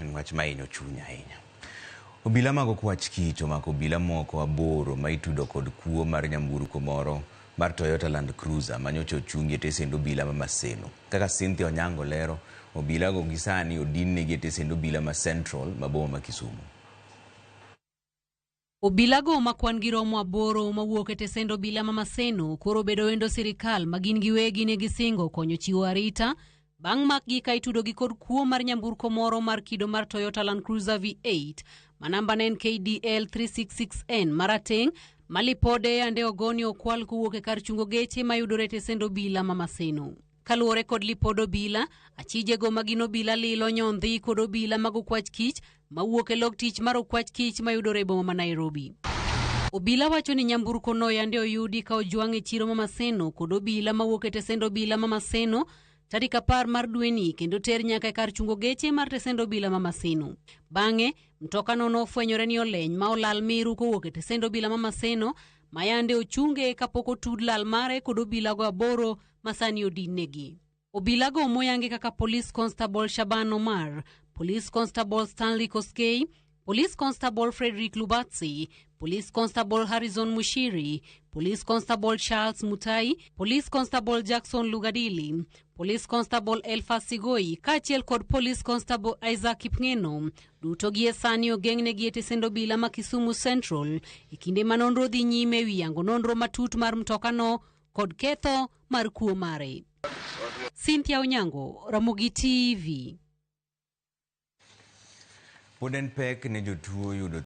En wach ma hinyo chuny ahinya. Obila mag okwach kich omako obila moko aboro ma itudo kod kuo mar nyamburko moro mar Toyota Land Cruiser ma nyocha ochungi e tesend obila ma Maseno. Kaka Cynthia Onyango lero, obila go gi sani odin negi e tesend obila ma Central ma boma ma Kisumu. Obilago ma kwan gi romo aboro mawuok e tesend obila ma Maseno koro bedo wendo sirikal ma gin giwegi ne gisingo konyo chiwo arita bang' makgi ka itudogi kod kuo mar nyamburko moro mar kido mar Toyota Land Cruiser V8 ma namba ne en KDL 366N marateng' ma lipode yande ogoni okwal kowuok e kar chungo geche mayudore e tesend obila ma Maseno. Kaluwore kod lipod obila, achijego ma gin obila lilo nyondhi kod obila mag okwach kich mawuok e log tich mar okwach kich mayudore e boma ma Nairobi. Obila wacho ni nyamburko no yande oyudi ka ojwang' e chiro ma Maseno kod obila mawuok e tesend obila ma Maseno tarik 10 mar dweni kendo ter nyaka e kar chungo geche mar tesend obila ma Maseno. Bang'e, mtokano nofwenyore ni oleny ma olal miru kowuok e tesend obila ma Maseno ma yande ochunge kapok otud lal mare kod obilago aboro ma sani odinnegi. Obilago moyangi kaka Police Constable Shaban Omar, Police Constable Stanley Koskei, Police Constable Frederick Lubatsi, Police Constable Harrison Mushiri, Police Constable Charles Mutai, Police Constable Jackson Lugadili, Police Constable Elphas Sigoi kaachiel kod Police Constable Isaac Kipngeno duto gie sani ogeng'negi e tesend obila ma Kisumu Central e kinde ma nonro dhi nyime ewi yango nonro matut mar mtokano kod ketho mar kuo mare. Cynthia Onyango, Ramogi TV. Pod en pek ne jotuo yudo